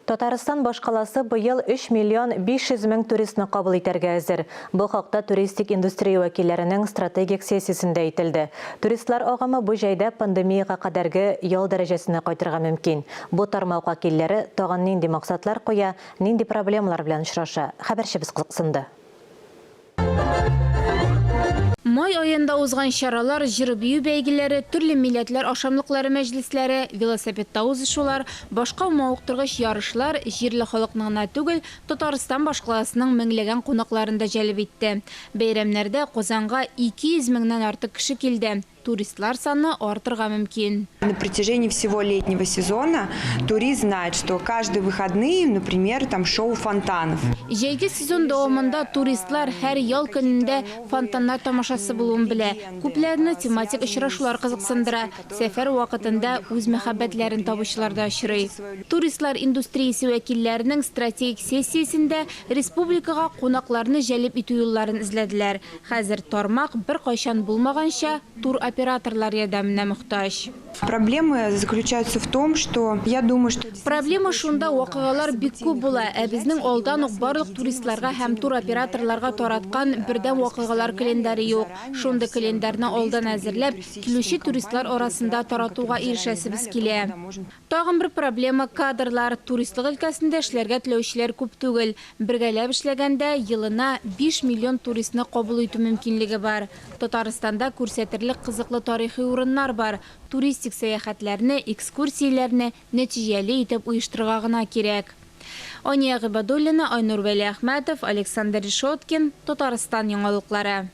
Татарстан башкаласы быел 3 миллион 500 мең туристны кабул итәргә әзер. Бу хакта туристик индустрия вәкилләренең стратегик сессиясендә әйтелде. Туристлар агымы бу җәйдә пандемиягә кадәрге ял дәрәҗәсенә кайтырга мөмкин. Бу тармак вәкилләре тагын нинди максатлар куя, нинди проблемалар белән очраша, хәбәрчебез кызыксынды. Май аенда узган чаралар, җыр-бию бәйгеләре, төрле милләтләр ашамлыклары мәҗлесләре, велосипедта узышулар, башка мавыктыргыч ярышлар җирле халыкны гына түгел, Татарстан башкаласының меңләгән кунакларын да җәлеп итте. Бәйрәмнәрдә Казанга 200 меңнән артык кеше килде. Туристлар саны артырга мөмкин. На протяжении всего летнего сезона турист знает, что каждые выходные, например, там шоу фонтанов. Җәйге сезон дәвамында туристлар һәр ял көнендә фонтаннар тамашасы булуын белә. Күпләрне тематик очрашулар кызыксындыра, сәфәр вакытында үз мәхәббәтләрен табучылар да очрый. Туристлар индустриясе вәкилләренең стратегик сессиясендә республикага кунакларны җәлеп итү юлларын эзләделәр. Хәзер тармак, беркайчан булмаганча, туроператорлар ярдәменә мохтаҗ. Проблемы заключаются в том, что я думаю, что. Проблема шунда, вакыйгалар бик күп була, ә безнең алдан ук барлык туристларга һәм туроператорларга тараткан бердәм вакыйгалар календаре юк. Шундый календарьны алдан әзерләп, килүче туристлар арасында таратуга ирешәсебез килә. Тагын бер проблема, кадрлар. Туристлык өлкәсендә эшләргә теләүчеләр күп түгел. Бергәләп эшләгәндә, елына биш миллион туристны кабул итү мөмкинлеге бар. Татарстанда күрсәтерлек кызыклы тарихи урыннар бар. Туристик сәяхәтләрне, экскурсияләрне нәтиҗәле итеп оештырырга гына кирәк. Ания Гыйбадуллина, Айнур Вәлиәхмәтов, Александр Решеткин, Татарстан яңалыклары.